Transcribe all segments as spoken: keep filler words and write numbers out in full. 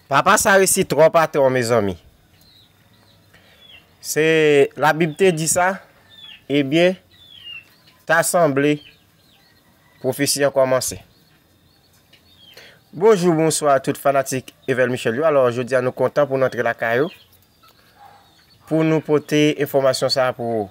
Papa sa resi twò patwon, mezanmi. Se Labib te di sa, ebyen, ta sanble pwofesi an kòmanse. Bonjou, bonswa tout fanatik Evel Michel yo. Alò, jodi a nou kontan pou nou antre lakay ou, pou nou pote enfòmasyon sa a pou ou.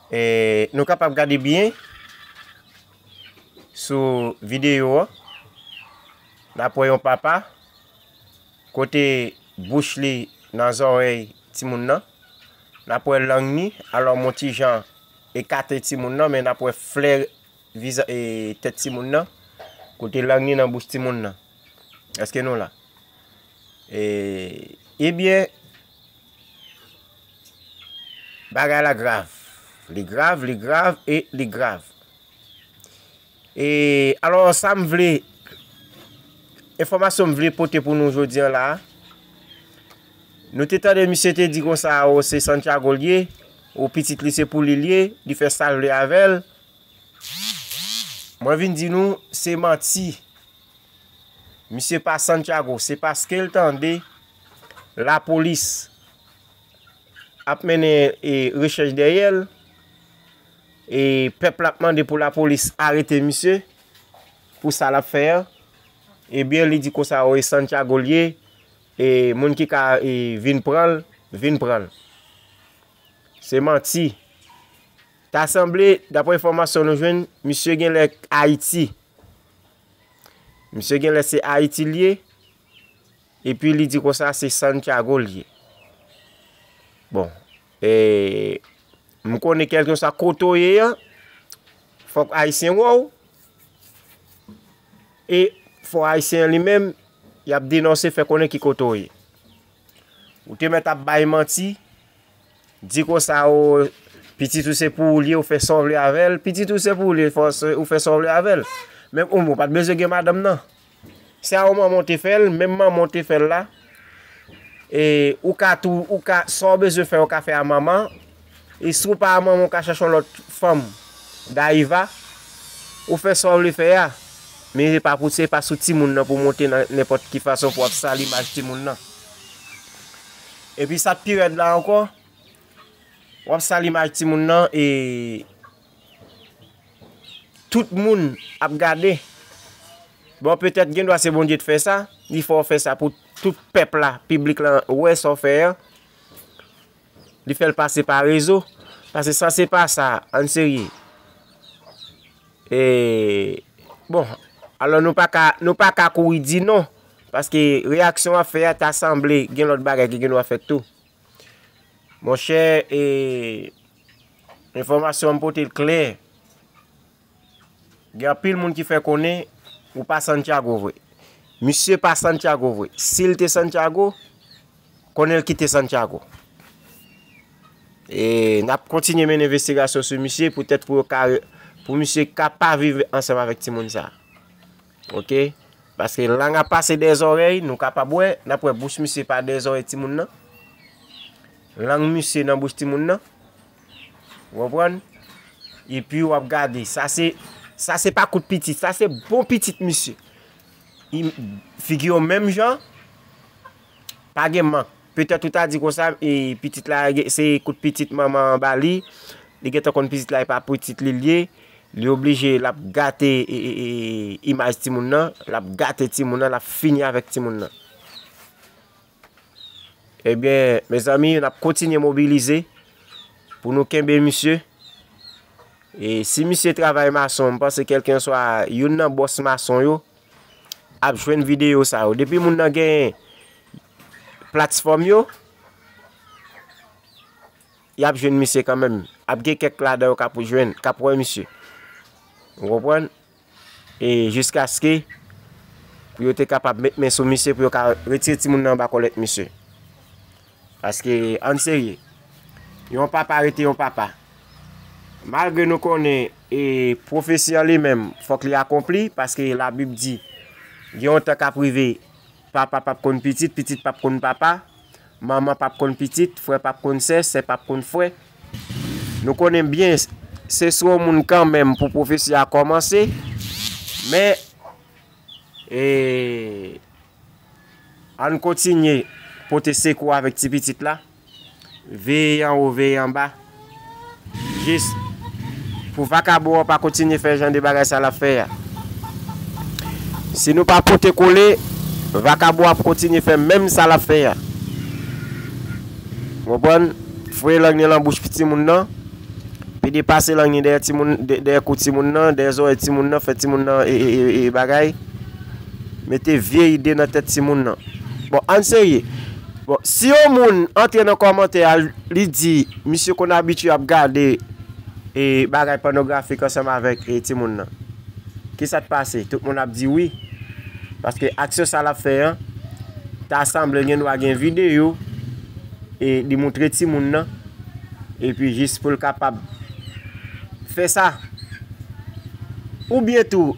E nou kapab gade byen sou videyo an. N ap wè yon papa kote bouch li nan zòrèy timoun nan. N ap wè lang ni, alò m on ti jan ekate timoun nan, men n ap wè flè viza-, e, tèt timoun nan, kote lang ni nan bouch timoun nan. Èske nou la? E, ebyen, bagay la grav. Li grav, li grav e li grav. E, alò, sa m vle, enfòmasyon m vle pote pou nou jodi an la a, nou te tande misye te di konsa, o, se Santiago l ye, o, pitit li se pou li l ye, li fè sa l vle avè l. Mwen vin di nou, se manti. Misye pa Santiago, se paske l tande lapolis ap mennen, e, rechèch dèyè l, e pèp la ap mande pou lapolis arete misye pou sa l ap fè an. Ebyen, li di konsa, o, e Santiago l ye, e moun ki ka, e, vin pran l, vin pran l. Se manti. Ta sanble, daprè enfòmasyon nou jwenn, misye genlè Ayiti. Misye genlè se Ayiti l ye, epi li di konsa se Santiago l ye. Bon, e, m konnen kèlkeswa kote w ye an, fòk Ayisyen wè w, e fò Ayisyen an li menm, y ap denonse, fè konnen ki kote w ye. Ou te mèt ap bay manti, di konsa, o, pitit ou se pou ou l ye, ou fè sa w vle avè l. Pitit ou se pou ou l ye, fò se, ou fè sa w vle avè l. Men ou, ou pa t bezwen gen madanm nan. Se a yon manman w te fè l, menm manman w te fè l la. E ou ka tou, ou ka, sa w bezwen fè, ou ka fè a manman. E si w pa a manman, ou ka chèche yon lòt fanm. Dayiva, ou fè sa w vle fè a. Men se pa pou, se pa sou timoun nan pou w monte nan nenpòt ki fason pou w ap sal imaj timoun nan. Epi sa k pi rèd la ankò, w ap sal imaj timoun nan e tout moun ap gade. Bon, petèt gen dwa se Bondye t fè sa, li fè w fè sa pou tout pèp la, piblik la wè sa w fè an. Li fè l pase pa rezo, paske sa se pa sa, ann serye. E, bon, alò nou pa ka, nou pa ka kouri di non, paske reyaksyon w ap fè a ta sanble gen lòt bagay ki gen dwa fèt tou. Monchè, e, enfòmasyon an m pote l klè. Gen anpil moun ki fè konnen ou pa Santiago vre. Misye pa Santiago vre. Si l te Santiago, konnen l kite Santiago. E n ap kontinye mennen envestigasyon sou misye, poutèt pou yo ka, pou misye ka pa viv ansanm avèk timoun sa. Oke? Paske lang ap pase dèyè zòrèy, nou kapab wè, n ap wè bouch misye pa dèyè zòrèy timoun nan. Lang misye nan bouch timoun nan. Ou konprann? Epi w ap gade, sa se, sa se pa kout pitit, sa se bon pitit misye. Figi yo menm jan, pa gen mank. Petèt ou ta di konsa, e, pitit la, se kout pitit manman an ba li, li gentan konn pitit la, e pa pitit li l ye, li oblije, l ap gate, e, e, e, imaj timoun nan, l ap gate timoun nan, l ap fini avèk timoun nan. Ebyen, mezanmi, n ap kontinye mobilize pou nou kenbe misye. E si misye travay mason, m panse kèlkenswa youn nan bòs mason yo ap jwenn videyo sa yo. Depi moun nan gen platfòm yo, y ap jwenn misye kanmenm. Ap gen kèk ladan yo k ap jwenn, k ap wè misye. Ou konprann? E jiskaske pou yo te kapab met men sou misye, pou yo ka retire timoun nan anba kòlèt misye. Paske, ann serye, yon papa rete yon papa. Malgre nou konnen, e, pwofesi an li menm, fòk li akonpli, paske Labib di, gen yon tan k ap rive, papa p ap konn pitit, pitit p ap konn papa, manman p ap konn pitit, frè p ap konn sè, sè p ap konn frè. Nou konnen byen, se sou yon moun kanmenm pou pwofesi a kòmanse, men, e, Ann kontinye pote sekou avèk ti pitit la. Veye anwo, veye anba. Jis pou vakabon an pa kontinye fè jan de bagay sa l ap fè a. Si nou pa pote kole, vakabon ap kontinye fè menm sa l ap fè a. Konprann? Foure lang li nan bouch timoun nan. Pede pase lang li dèyè timoun, dè- dèyè kou timoun nan, dèyè zòrèy timoun nan, fè timoun nan e, e, e, e bagay. Mete vye ide nan tèt timoun nan. Bon, ann serye. Bon, si yon moun antre nan kòmantè a, li di, misye konn abitye ap gade e bagay pònografik ansanm avèk e timoun nan. Kisa t pase? Tout moun ap di wi. Paske aksyon sa l ap fè an, ta sanble gen dwa gen videyo e li moutre timoun nan. Epi jis pou l kapab fè sa. Oubyen tou,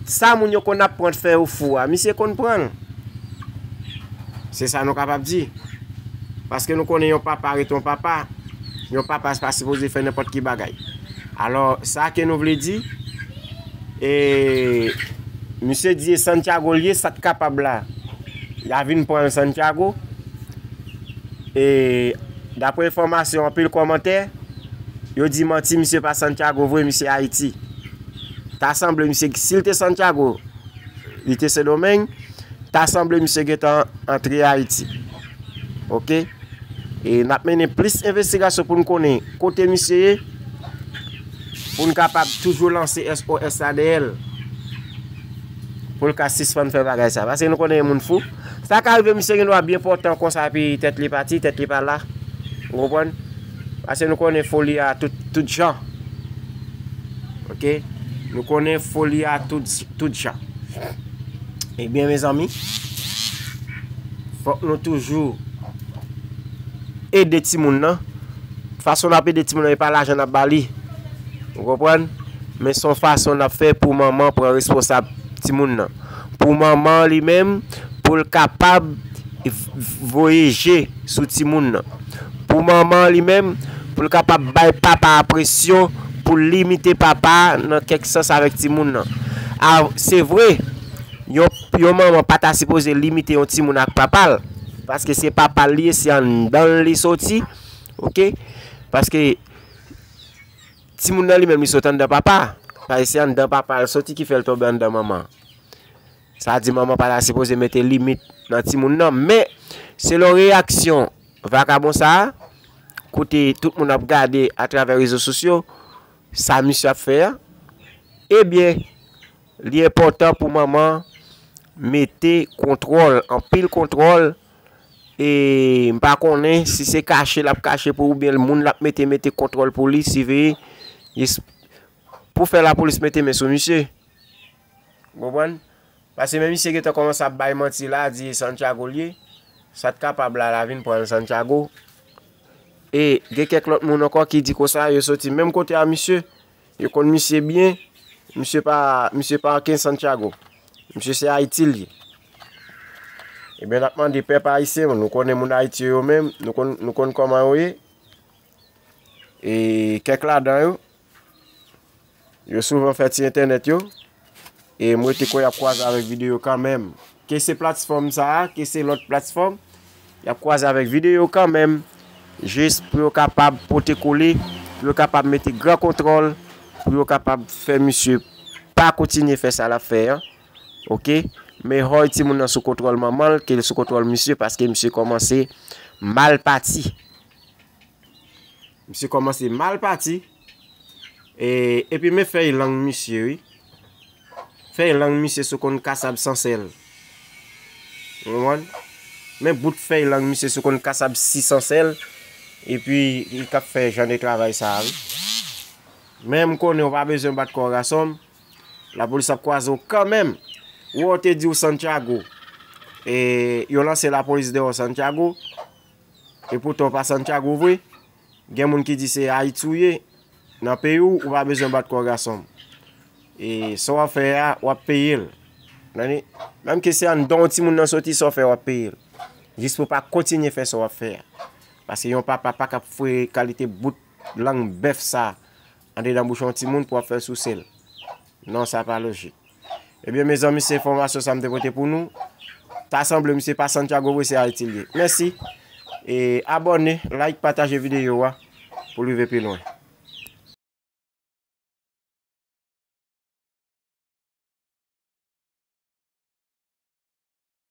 sa moun yo konn ap pran fè yo fou a, misye konn pran l. Se sa nou kapab di. Paske nou konnen yon papa ret yon papa. Yon papa pa sipoze fè nenpòt ki bagay. Alò, sa ke nou vle di, e misye di e Santiago l ye, sa t kapab la, y a vin pran l Santiago. E daprè enfòmasyon anpil kòmantè, yo di manti, misye pa Santiago vre, misye Ayiti. Ta sanble misye, si l te Santiago, li te Sendomeng, ta sanble misye gentan antre Ayiti. Oke? E n ap mennen plis envestigasyon pou n konnen kote misye ye, pou n kapab toujou lanse S O S la dèyè l. Pou l ka sispann fè bagay sa. Paske nou konnen moun fou. Sa ka rive misye gen dwa byen pòtan konsa epi tèt li pati, tèt li pa la. Ou konprann? Paske nou konnen foli a tout, tout jan. Oke? Nou konnen foli a tout, tout jan. Ebyen, mezanmi, fòk nou toujou ede timoun nan. Fason n ap ede timoun nan, e pa lajan n ap ba li. Ou konprann? Men se yon fason n ap fè pou manman pran responsab timoun nan. Pou manman li menm, pou l kapab v- v- voye je sou timoun nan. Pou manman li menm, pou l kapab bay papa a presyon, pou l limite papa a nan kèk sans avèk timoun nan. A, se vre, yon, yon manman pa ta sipoze limite yon timoun ak papa l. Paske se papa l li ye, se anndan l li soti. Oke? Paske timoun nan li menm li sot anndan papa. Paske se anndan papa l soti ki fè l tonbe anndan manman. Sa di manman pa ta sipoze mete limit nan timoun nan. Men, selon reyaksyon vakabon sa a, kote tout moun ap gade atravè rezo sosyo, sa misye ap fè a, ebyen, li enpòtan pou manman mete kontwòl, anpil kontwòl, e m pa konnen si se kache l ap kache pou oubyen moun l ap mete, mete kontwòl pou li, siveye, jis pou fè lapolis mete men sou misye. Ou konprann? Paske men misye gentan kòmanse ap bay manti la, di Santiago l ye. Sa t kapab la, l a vin pran l Santiago. E gen kèk lòt moun ankò ki di konsa, yo soti menm kote a misye. Yo konn misye byen. Misye pa, misye pa ankenn Santiago. Misye se Ayiti l ye. Ebyen, n ap mande pèp ayisyen, nou konnen moun Ayiti yo menm, nou konn, nou konn kòman yo ye. E kèk ladan yo, yo souvan fè ti entènèt yo. E m rete kwè y ap kwaze avèk videyo kanmenm. Ke se platfòm sa a, ke se lòt platfòm, y ap kwaze avèk videyo kanmenm. Jis pou yo kapab pote kole, pou yo kapab mete gran kontwòl, pou yo kapab fè misye pa kontinye fè sa l ap fè an. Oke? Men hòy timoun nan sou kontwòl manman l, ke l sou kontwòl misye, paske misye kòmanse mal pati. Misye kòmanse mal pati. E, epi men fèy lang misye, wi. Fèy lang misye sou konn kasab san sèl. Ou konprann? Men bout fèy lang misye sou konn kasab si san sèl. Epi, li k ap fè jan de travay sa a, wi. Men m konnen w pa bezwen bat kò w, gason m. Lapolis ap kwaze w kanmenm. Ou wè, w te di w Santiago. E, yo lanse lapolis dèyè w Santiago. E poutan w pa Santiago vre. Gen moun ki di se Ayiti w ye. Nan peyi w, ou pa bezwen bat kò w, gason m. E sa w ap fè a, w ap peye l. Tande? Menm ke se anndan yon timoun nan soti, sa w fè, w ap peye l. Jis pou w pa kontinye fè sa w ap fè a. Paske yon papa pa ka foure kalite bout lang bèf sa andedan bouch yon timoun pou w ap fè l souse l. Non, sa pa lojik. Ebyen, mezanmi, se enfòmasyon sa m te pote pou nou. Ta sanble misye pa Santiago vre, se Ayiti l ye. Mèsi. E abòne, like, pataje videyo a pou l rive pi lwen.